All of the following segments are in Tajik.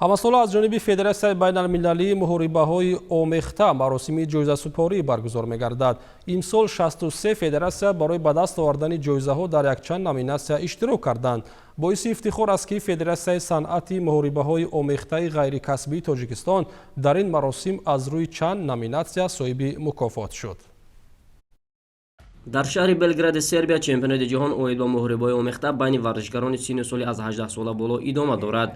Ҳамасола аз ҷониби Федератсияи байналмилалии муҳорибаҳои омехта маросими ҷоизасупорӣ баргузор мегардад. Имсол 63 федератсия барои ба даст овардани ҷоизаҳо дар якчанд номинатсия иштирок карданд. Боиси ифтихор аст, ки Федератсияи санъати муҳорибаҳои омехтаи ғайрикасбии Тоҷикистон дар ин маросим аз рӯи чанд номинатсия соҳиби мукофот шуд. Дар шаҳри Белгради Сербия чемпионати ҷаҳон оид ба муҳорибаҳои омехта байни варзишгарони синну соли аз 18 сола боло идома дорад.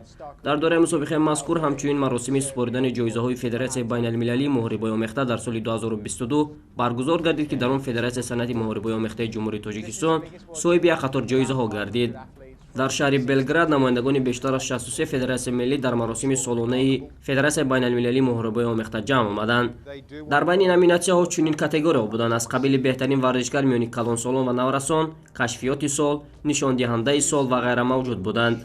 Дар доираи мусобиқаи мазкур ҳамчунин маросими супоридани ҷоизаҳои Федератсияи байналмилалии муҳорибаҳои омехта дар соли 2022 баргузор гардид, ки дар он Федератсияи санъати муҳорибаҳои омехтаи Ҷумҳурии Тоҷикистон соҳиби як қатор ҷоизаҳо гардид. Дар шаҳри Белград намояндагони бештар аз 63 федератсияи миллӣ дар маросими солонаи Федератсияи байналмилалии муҳорибаҳои омехта ҷамъ омаданд. Дар байни номинатсияҳо чунин категорияҳо буданд, аз қабили беҳтарин варзишгар миёни калонсолон ва наврасон, кашфиёти сол, нишондиҳандаи сол ва ғайра мавҷуд буданд.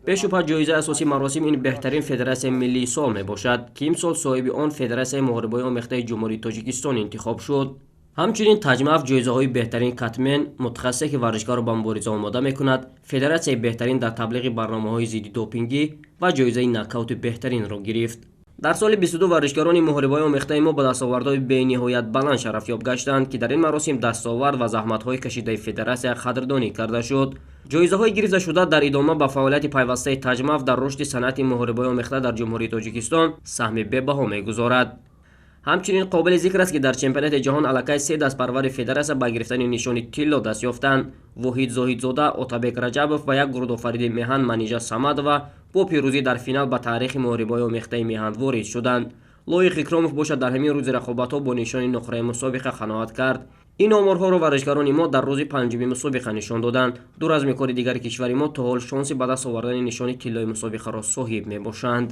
Бешубҳа, ҷоизаи асосии маросим ин беҳтарин федератсияи миллии сол мебошад, ки имсол соҳиби он Федератсияи муҳорибаҳои омехтаи Ҷумҳурии Тоҷикистон интихоб шуд. Ҳамчунин Таҷмаф ҷоизаҳои беҳтарин катмен, мутахассисе, ки варзишгарро ба мубориза омода мекунад, федератсияи беҳтарин дар таблиғи барномаҳои зидди допингӣ ва ҷоизаи нокаути беҳтаринро гирифт. Дар соли 22 варзишгарони муҳорибаҳои омехтаи мо ба дастовардҳои бениҳоят баланд шарафёб гаштанд, ки дар ин маросим дастовард ва заҳматҳои кашидаи федератсия қадрдонӣ карда шуд. Ҷоизаҳои гирифташуда дар идома ба фаъолияти пайвастаи Таҷмаф дар рушди санъати муҳорибаҳои омехта дар Ҷумҳурии Тоҷикистон саҳми бебаҳо мегузорад. Ҳамчунин қобили зикр аст, ки дар чемпионати ҷаҳон аллакай се дастпарвари федератсия ба гирифтани нишони тилло даст ёфтанд. Воҳид Зоҳидзода, Отабек Раҷабов ва як гурдофариди меҳан Манижа Самадова бо пирӯзӣ дар финал ба таърихи муҳорибаҳои омехтаи меҳан ворид шуданд. Лоиқ Икромов бошад, дар ҳамин рӯзи рақобатҳо бо нишони нуқраи мусобиқа қаноат кард. Ин оморҳоро варзишгарони мо дар рӯзи панҷуми мусобиқа нишон доданд. Ду размикори дигари кишвари мо то ҳол шонси ба даст овардани нишони тиллои мусобиқаро соҳиб мебошанд.